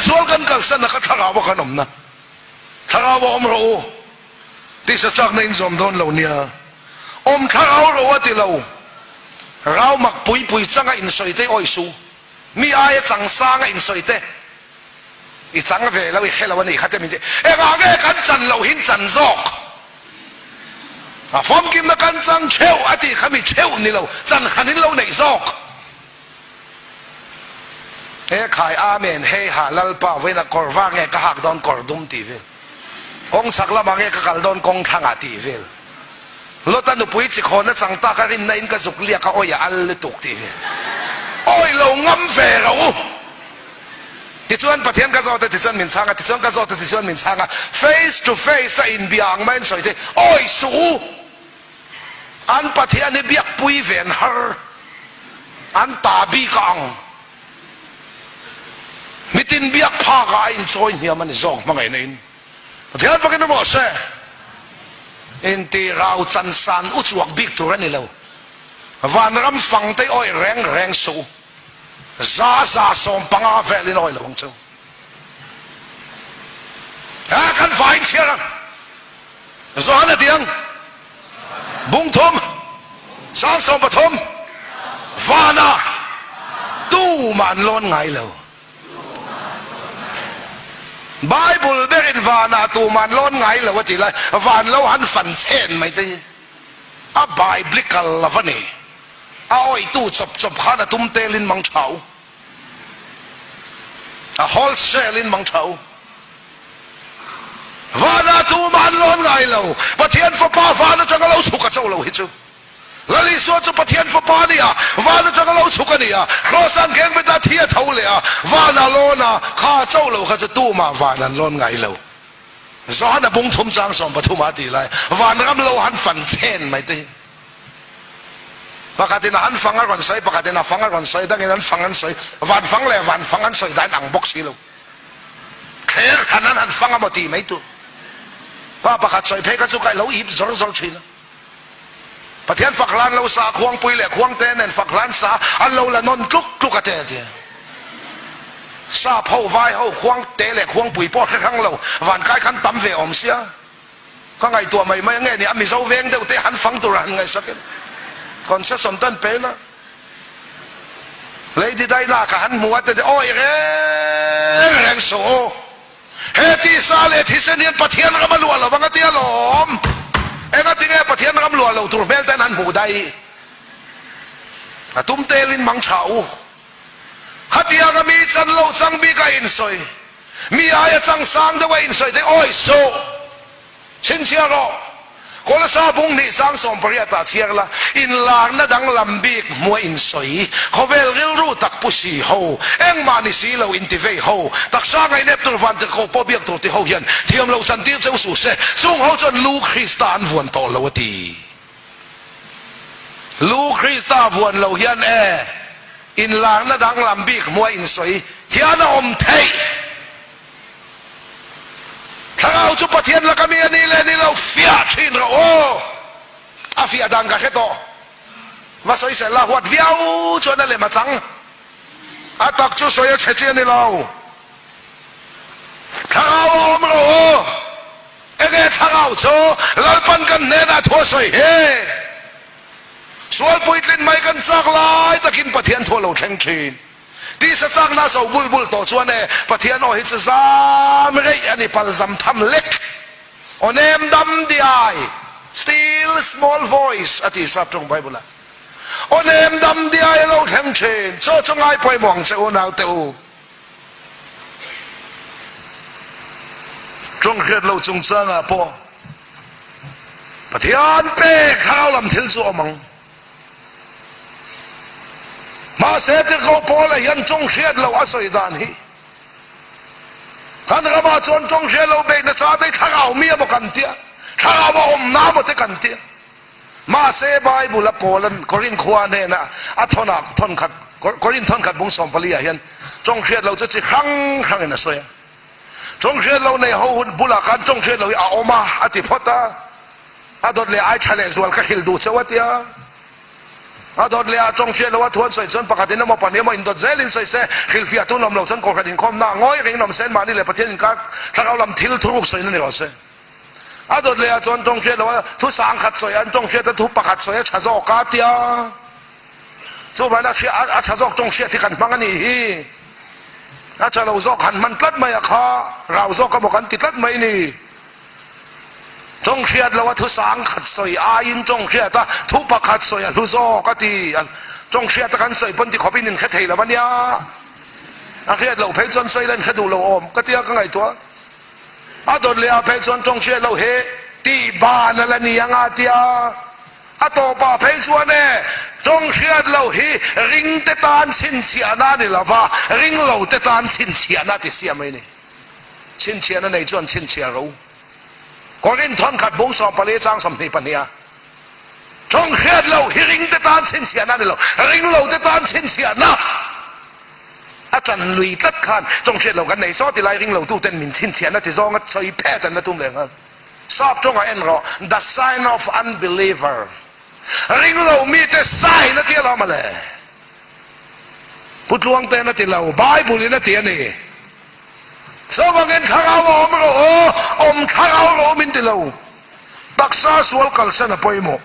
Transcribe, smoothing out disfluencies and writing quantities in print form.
sual kan kalsan a kha thlarau a kan awmna. Thlarau a awm rawh u. Tisa chakna in zawm dawn lo nia. Awm thlarau rawh u a ti lo. Rau mak pui pui changa insawi te awih suh. Mi aia chang sanga insawi te i chang ve lo, i hre lo a nih kha te min ti. Engah nge kan chan loh hin chan zawk? A famkimna kan chang theuh a tih kha mi theuh ni lo, chan han in lo neih zawk. He khai Amen hei ha Lalpa vawiin a kawr var nge ka hak dawn kawr dum tih vel. Kawng chhak lamah nge ka kal dawn kawng thlangah tih vel. Lota nupui chi khawn a chang tak a rinna in ka zuk liak a awi a al lutuk tih vel. Awi lo ngam ve rawh u. Tichuan Pathian ka zawt a tichuan min chhang a tichuan ka zawt a tichuan min chhang a face to face a inbia ang maiin sawi te awi suh u. An Pathian hi biakpui ve an har, an ta bik a ang. Mitin biak phak ah a inchawi hniam a ni zawk hmangaihna in. Pathian fakin awm rawh se. Inti rau chan san u chuak bik tur a ni lo. Vanram fang te awih reng reng suh u. Za 150 velin awih lo ang che u. A kan fai inchhiar ang. Johana tiang bung thum sang 13 vana tumah an lawn ngai lo. Bible berin vana tumah an lawn ngai lo a ti lai van lo han fan chhen mai te hi a biblical lo a ni. A awihtu chawp chawp khan a tum telin mang tha u. A wholesale in mang tha u. Vana tumah an lawn ngai lo. Pathian Fapa van atanga lo chhuk a cho lo hi chu. Lal Isua chu Pathian Fapa a ni a, van atanga lo chhuk a ni a, Kraws an kheng bet a, thi a tho leh a, van a lawn a, kha a cho lo kha chu tumah van an lawn ngai lo. Johana bung thum chang 13 ah a ti lai, vanram lo han fan chen mai te hi. Pakhatin a an fang a rawn sawi, pakhatin a fang a rawn sawi, dangin an fang an sawi, van fang leh van fang an sawi dan ang bawk si lo. Thler han an han fang a maw tih mai tur. Pa pakhat sawi phei kha chu ka lo ip zawr zawr thin a. Pathian fak hlan lo sa, khuangpui leh khuangte nen fak hlan sa an lo la nawn tluk tluk a te a ti. Sap ho, vai ho, khuangte leh khuangpui pawh hre hrang lo, vankai khan tam ve awm sia. Ka ngaihtuah mai mai a nge ni a Mizo veng deuh te han fang tur a han ngaihsak in concession te an pe na Lady Dinah ka han hmu a te te awi reng reng suh u he tisa leh thisen hian Pathian ram a luah lo ang a tia lawm enga tinge Pathian ram luah lo tur hmel ten han hmuh daih a tum tel in mang tha u khatiang a mi chan lo chang bik a insawi Mi aia chang sang deuh a insawi te awi suh. Chhinchhiah rawh. Kolasa bung hnih chang 18 ah chhiar la, inlarna danglam bik hmuh a insawi. Khawvel rilru tak pu si ho, engmah ni si lo inti vei ho, taksa ngaihnep tur van tirhkoh pawh biak tur ti ho hian thiam lo chantir cheu suh se, chung ho chuan lu Krista an vuan tawh lo a ti. Lu Krista vuan lo hian e, inlarna danglam bik hmuh a insawi hian a awm theih. Thlarau chu Pathian laka mi a nih leh ni lo fiah thin rawh aw. A fiah dan ka hre tawh. Va sawisel la huat viau chuan a lem a chang. A tak chu sawi a chhe chi a ni lo. Thlarau a awm rawh aw. Enge thlarau chu Lalpan kan hnenah thu a sawi he? Sual puitlin mai kan chak lai takin Pathian thu a lo thleng thin. Tisa chakna a zo bul bul tawh chuan e, Pathian aw hi chu zam reih a ni pal zam tham lek. Aw nem dam diai, still small voice, a ti sap tawng Bible ah. Aw nem dam diai a lo thleng thin. Chaw chu ngai pawimawh ang che u naute u. Tawng hriat lo chungchangah pawh Pathian pek thlarau lam thil chu awm ang. Mahse tirhkoh Paula hian tawng hriat loh a sawi dan hi kan ramah chuan tawng hriat loh beih nasa te thlarau mi emaw kan tia, thlarau a awmna emaw te kan tia. Mahse, Bible a Paula'n Korin khua hnena a thawnah thawnkhat, Korin thawnkhat bung 14 ah hian tawng hriat loh chu chi hrang hrangin a sawi a. Tawng hriat loh nei ho hun bulah khan tawng hriat loh hi a awm a, a ti phawt a. A dawt leh ai tha leh zual ka hrilh duh cheu a tia. A dawt leh ah tawng hriat loh a thu an sawi chuan pakhat in emaw pahnih emaw indawt zel in sawi se, hrilhfiah tu an awm lo chuan kohhran inkhawmna ah ngawi reng in awm se anmahni leh Pathian inkar thlarau lam thil thuruk sawiin a ni rawh se. A dawt leh ah chuan tawng hriat loh a thu sangkhat sawi an tawng hriat a thu pakhat sawi a tha zawk a tia chuvangin a hria a tha zawk tawng hriat hi kan hmang a nih hi. A tha lo zawk han hman tlat mai a kha rau zawk emaw kan ti tlat mai ni. Tawng hriat lo a thu sangkhat sawi aiin tawng hriat a thu pakhat sawi a hlu zawk a ti. Tawng hriat a kan sawi pawn ti khawpin in hre thei lo a nia. A hriat loh phei chuan sawi la in hre duh lo awm ka tia ka ngaihtuah. A dawt leh ah phei chuan tawng hriat loh hi tih ban a la ni ang a tia. A tawpah phei chuan e, tawng hriat loh hi ring te tan chhinchhiahna a ni lo va, ring lo te tan chhinchhiahna a ti siam mai a ni. Chhinchhiahna nei chuan chhinchhiah ro. Korinth thawnkhat bung 14 chang 22 a Tawng hriat lo hi ring te tan chhinchhiahna a ni lo, ring lo te tan chhinchhiahna a ṭan lui tlat khan tawng hriat lo kan nei saw ti lai ring lo tu ten min chhinchhiahna ti zawnga sawi phet an la tum leh nghal. Sap tawngah en rawh, the sign of unbeliever, ring lo mite sign a ti alawm a le. Pu Tluangte'n a ti lo, Bible in a ti a ni. Chuvangin thlarau a awm rawh aw, awm thlarau rawh min ti lo. Taksa sual kalsan a pawimawh.